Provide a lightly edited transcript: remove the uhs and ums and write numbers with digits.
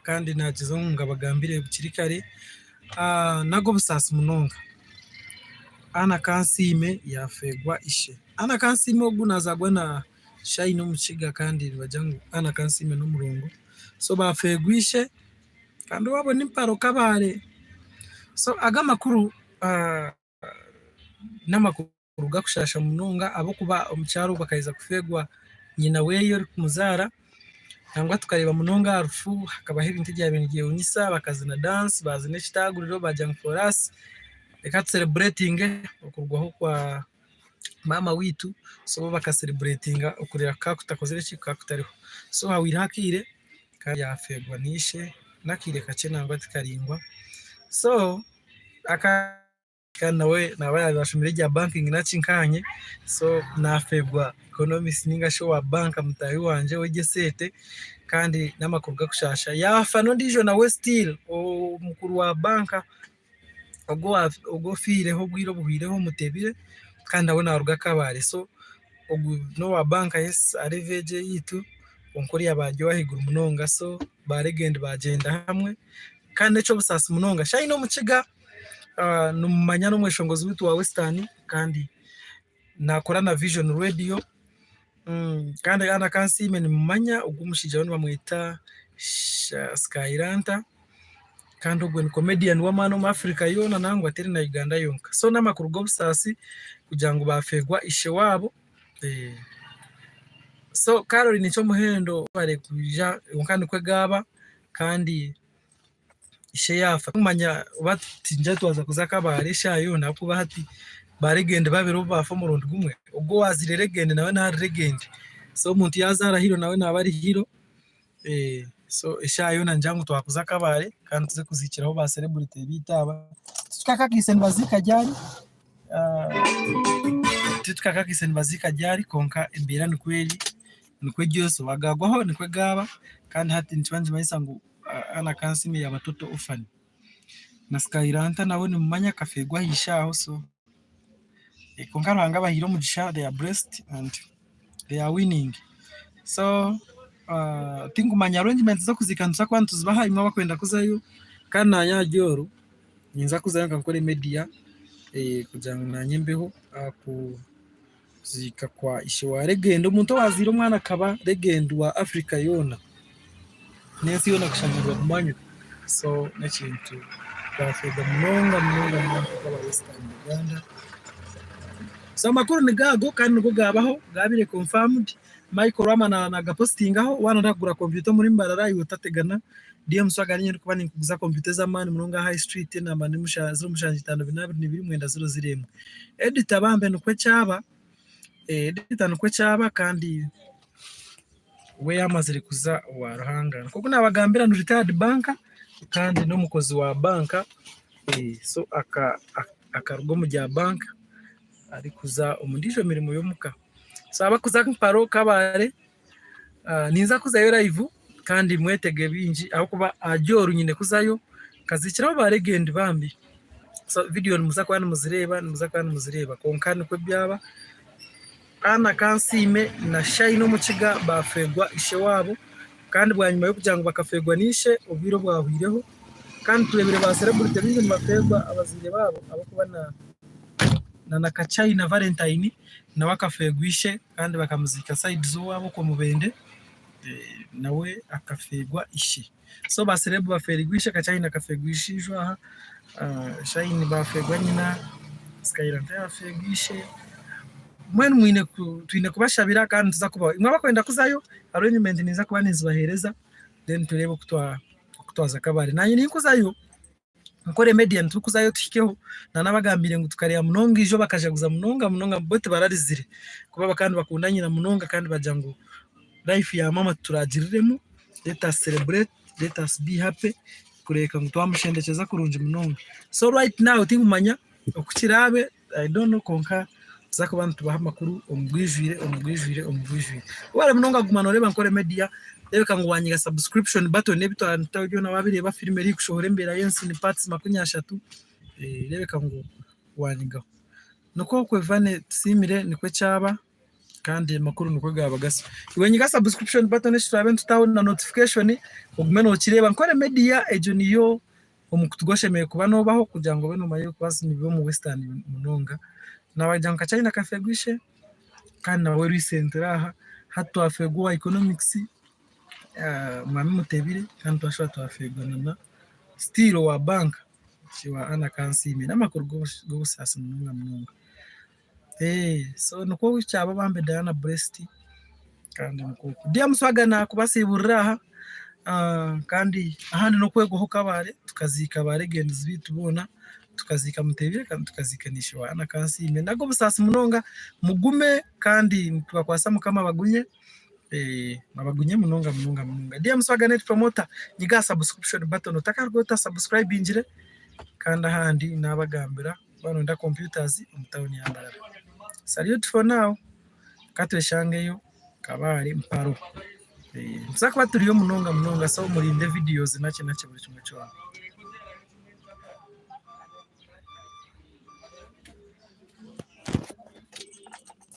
Kandi naagyezaho ngu ngabagambire bukiri kare. N'ag'obusaasi munonga. Anna Kansiime yaafeerwa ishe. Anna Kansiime ogu naazaarwa na Shine Omukiga kandi nibagira ngu Anna Kansiime n'omurongo. So baafeerwa ishe kandi owaabo ni Mparo Kabale. So aga amakuru n'amakuru. Gakushaasha munonga ahabw'okuba omukyara ogu akaheza kufeerwa nyina weye orikumuzaara nangwa tukareeba munonga aha rufu hakabaho ebintu ebyabaire nibyewunyisa bakazina dansi baazina ekitaaguriro baagira ngu for us reka tusereburetinge okurwaho kwa maama waitu so bo bakasereburetinga okurira kukaba kutakozire ki kukaba kutariho so hahwireho akaire kandi yaafeerwa n'ishe n'akaire kakye nangwa tikaraingwa so aka. Kandi nawe naaba yaabaire ashomire ebya banking naki nkaanye so naafeerwa economist ninga shi owa banka mutaahi wangye ow'eby'esente kandi n'amakuru gakushaasha. Yaafa n'ondiijo nawe still omukuru wa banka ogwo ofiireho obwire obuhweireho Mutebile kandi nawe naaruga Kabale so ogu n'owa banka yes ari egi eyaitu kwonka oriya aba ari ow'ahaiguru munonga so ba legend baagyenda hamwe kandi n'eky'obusaasi munonga shaaha n'omukiga. Nimumanya n'omweshongozi waitu wa Western kandi naakora na Vision Radio kandi Anna Kansiime nimumanya ogu omushaija we nibamweta Skylanta kandi ogwe ni comedian w'amaani omu Africa yoona nangwa teri na Uganda yonka. So n'amakuru g'obusaasi kugira ngu baafeerwa ishe waabo. So Caroline Kyomuhendo webare kwija kwonka nikwo gaaba kandi Ishe yaafa kumanya oba tingira twaza kuza Kabale eshaaha yoona ahabw'okuba hati ba legend babiri obu baafa omurundi gumwe, ogwo owaazaire legend nawe naaba ari legend. So omuntu yaazaara hero nawe naaba ari hero. So eshaaha yoona ningira ngu twakuza Kabale kandi tuze kuziikiraho ba celebrity baitu aba. Titukakakaise nibaziika ryari, titukakakaise nibaziika ryari kwonka embeera nikwo eri, nikwo eri so agaagwaho nikwo gaaba kandi hati nikiba nikimanyisa ngu Anna Kansiime yaaba total orphan. Na Skylanta nawe nimumanya akafeerwa aha ishaaho so kwonka Ruhanga abahaire omugisha they are blessed and they are winning. So tinkumanya arrangements z'okuziika nituza kuba nituzibaha imwe abakwenda kuzayo kandi naanye ahari oru ninza kuzayo nka nkore media kugira ngu naanye mbeho aha kuziika kwa ishe wa Legend, omuntu owaazaire omwana akaba Legend wa Africa yoona n'ensi yoona kushanga nibamumanya. So n'ekintu twafeerwa munonga munonga munonga nk'aba Western Uganda. So amakuru nigo ago kandi nigo gaabaho gaabaire confirmed. Michael Rwama naagapositingaho waaba nooyenda kugura kompyuta omuri Mbarara iwe otategana DM Swaga niinye ndikuba ninkuguza kompyuta ez'amaani munonga aha High Street enamba ni 0754229001. Edita bambe nikwo kyaba, edita nikwo kyaba kandi we yaamazire kuza owa Ruhanga. Nk'oku naabagambira ni retired banker kandi n'omukozi wa banka so akaruga omu bya banka arikuza omu ndiijo mirimo y'omuka. So abakuza Mparo, Kabale ninza kuzayo live kandi mwetege bingi ahabw'okuba ahari oru nyine kuzayo nkaziikiraho ba legend bambi. So vidiyo nimuza kuba nimuzireeba nimuza kuba nimuzireeba kwonka nikwo byaba. Anna Kansiime na Shine Omukiga baafeerwa ishe waabo kandi bwanyima y'okugira ngu bakafeerwa n'ishe obwire obwahweireho kandi tureebire ba celebrity baingi nibafeerwa abazaire baabo ahabw'okuba na na na Kachaina Valentine nawe akafeerwa ishe kandi bakamuziika sayidi z'owaabo okwo Mubende nawe akafeerwa ishe. So ba serebu bafeerwa ishe, Kachaina akafeerwa ishe ijo aha, Shine baafeerwa nyina, Skylar yaafeerwa ishe. Mbwenu mwine twine kubashabira kandi nituza kubaho. Imwe abakwenda kuzayo arrangement ninza kuba ninzibaheereza then tureebe oku twaza Kabale. Naanye ninkuzayo. Nkore media niturikuzayo tuhikeho nanabagambiire ngu tukareeba munonga ijo bakajaguza munonga munonga bo tibararizire kuba bakaba nibakunda nyina munonga kandi bagira ngu life ya maama tituragiriremu let us celebrate let us be happy kureebeka ngu twamushendekyeza kurungi munonga so right now tinkumanya oku kiraabe I don't know kwonka nituza kuba nitubaha amakuru omu bwijwire omu bwijwire omu bwijwire. Webare munonga kuguma nooreeba Nkore Media, reebeka ngu wanyiga subscription button ebi twataho byona waabireeba, firimu erikushohora embeera y'ensi ni parts 30, reebeka ngu wanyigaho. Nikwo okwo Vane tusiimire nikwo kyaba. Kandi amakuru nikwo gaaba gasa. Iwe nyiga subscription button eki turaabe nitutaho na notification ogume nookireeba. Nkore media egyo niyo omukutu gu oshemereire kuba noobaho kugira ngu obe noomanya ebirikubaasa nibiba omu western munonga. Naabagira ngu Kachina kafeerwa ishe kandi nawe recently aha hati twafeerwa owa economics Mwami Mutebile kandi twashuba twafeerwa na still owa bank wa Anna Kansiime. N'amakuru g'obusaasi munonga munonga. So nikwo kyaba bambi Diana Blessed kandi nikwo okwo. Dear Muswaga naakubasiiburira aha kandi ahandi n'okwegaho Kabale tukaziika ba legends baitu boona, tukaziika Mutebile kandi tukaziika na ishe wa Anna Kansiime. N'ag'obusaasi munonga mugume kandi nitubakwatsa Mukama abagumye, abagumye munonga munonga munonga. Dear Muswaga Net Promoter nyiga aha subscription button otakarugaho otasubscribingire kandi ahandi naabagambira. Waaba noyenda computers omu tawuni ya Mbarara. Salute for now, katweshangeyo Kabale mparo. Nituza kuba turiyo munonga munonga so murinde videos nakyi nakyi buri kimwe kyona.